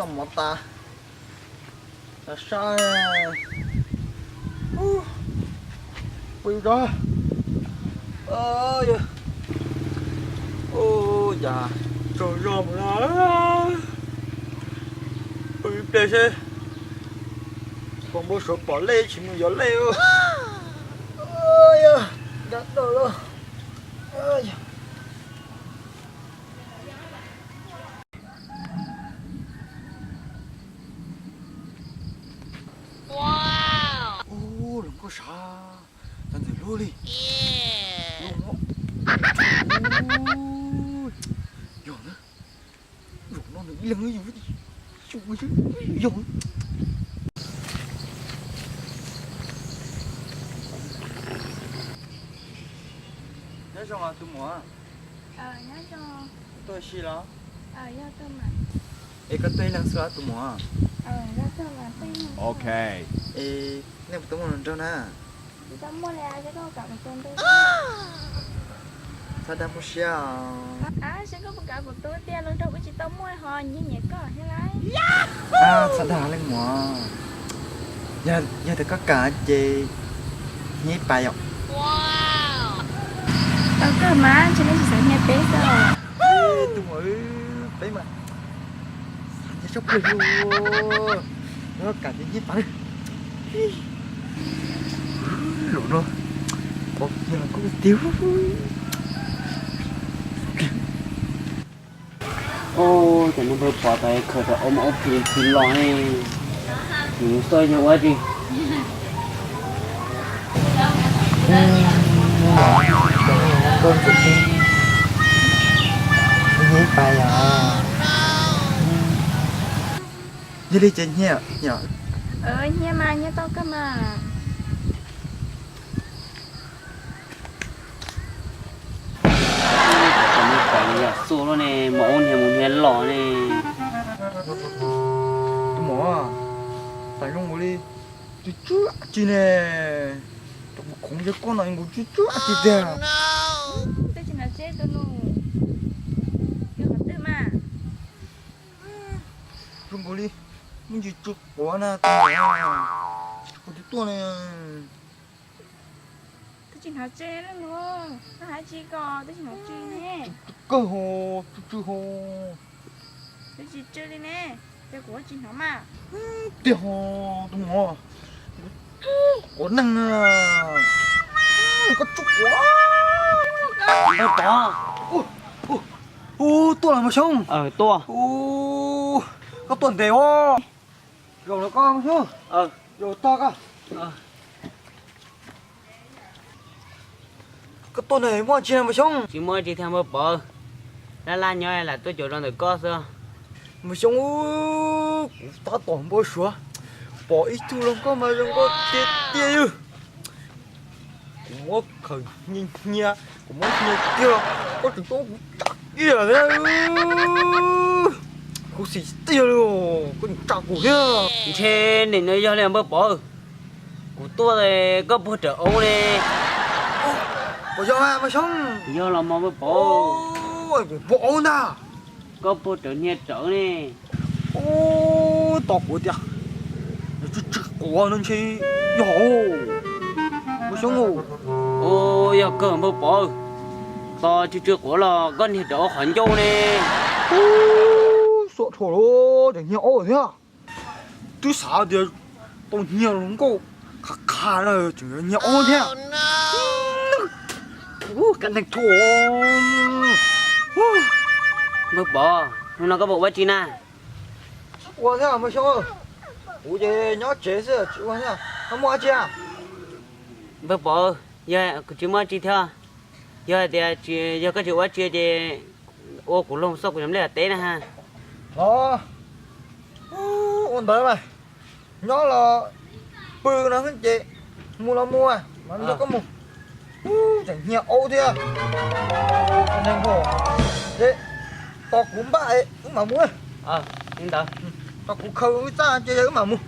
Mov tas, tas sab, pw rau, ua cas tsaug zog mus no, pw ib pliag seb puas npau suav pom lej tsis mus yos lej. Yog, nrab daj los. Ub, hluas nkauj sav, cov ntxim hlub li. Yog na, zaum no nws ib leeg yus, yus yog. Nyob zoo tus muam. Tuaj ua si los? Es koj tuaj ib leeg xwb los tus muam? Es nej puas tau muaj hluas nraug na? Txhob dag muaj siab os. Txhob dag leej muam. Yog tias koj kam ces hnia ib pas yom. Tau kawg mas, ntshe nej tsis xav hnia peb xwb. Tus muam, peb mas xav hnia tshaj plaws li. Yog kam ces hnia ib pas. Lus no, pom hnia los kub tiag. Ub, cov neeg npawg Pov tas khaws tau ob mus ob plig plig los ne, nws xav yog ua dab tsi? Nkauj ntxim hlub, hnia ib pas yom. Yog li ces hnia yom. Hnia mas hnia tau kawg mas. Cov neeg Pov li yam xua luaj ne, mas ub hnia mus hnia los ne. Tus muam, tas zoo nkaus li tsis tsw dab tsi ne. Cov khoov ze koj no nkaus tsis tsw dab tsi tiag. Twb tsis hnov tseb tus nus, yog qhov twg mas? Zoo nkaus li muaj ntsis tsw quav na tus muam, kuv twb tuaj ne. Twb tsis hnov tsw li los, koj hais tsis ko twb tsis hnov tsw ne. Kawg ho, tsw tsw ho. Twb tsis tsw li ne, ces kuv tsis hnov mas. Tiag ho, tus muam, kuv tsw quav neeg na. Koj tsw quav. Ub, tuaj los Maiv Xyoob. Tuaj. Koj tuaj ntev os. Zaum no koj Maiv Xyoob. Zaum tog koj. Koj tuaj ntev muaj tsi Maiv Xyoob? Tsis muaj tsi thiab npawg Pov, laj laj nyob lam tuaj cuag rau ntawm koj xwb. Maiv Xyoob, kuv tab tom npau suav pom ib tug hluas nkauj mas zoo nkauj tiag tiag li. Kuv muab khaws hnia hnia, kuv muab hnia kiag, koj tseem tuaj kuv tsa kiag thiab. Khuv xim tiag li, koj tseem tsa kuv thiab. Ntshe nim no yog li npawg Pov, kuv tuaj koj puag rawv aub ne. Puas yog Maiv Xyoob? Yog los mas npawg Pov. Puag aub ntag. Koj puag rawv hnia rawv ne. Ub, tos kuv tias, tsw tsw quav no ntshe yog Maiv Xyoob. Ub, yog kawg npawg Pov, tos tsw tsw quav los koj hnia rawv aub qhov ncauj ne. Ub, xuam dhau lawm, tseem hnia aub thiab. Twb xav tias tau hnia hluas nkauj qhav qhav no tseem hnia aub thiab. Ub, kab neeg thuam. Npawg Pov, hnub no koj puas ua dab tsi na? Ua thiab Maiv Xyoob, kuv ces nyob tsev xwb tsis ua thiab. Koj muaj dab tsi? Npawg Pov, yog kuv tsis muaj dab tsi thiab. Yog hais tias tsis, yog koj tsis ua dab tsi ces ua kuv los xauj kuv cov nplej tom teb na ha. Los, ua ntawd mas, nyob los pw no xwb ces mus los mus, mam nrog koj mus. Ub, tseem hnia aub thiab. Ces tos kuv npaj wb mam mus. Tos kuv khaws wb txaj ces wb mam mus.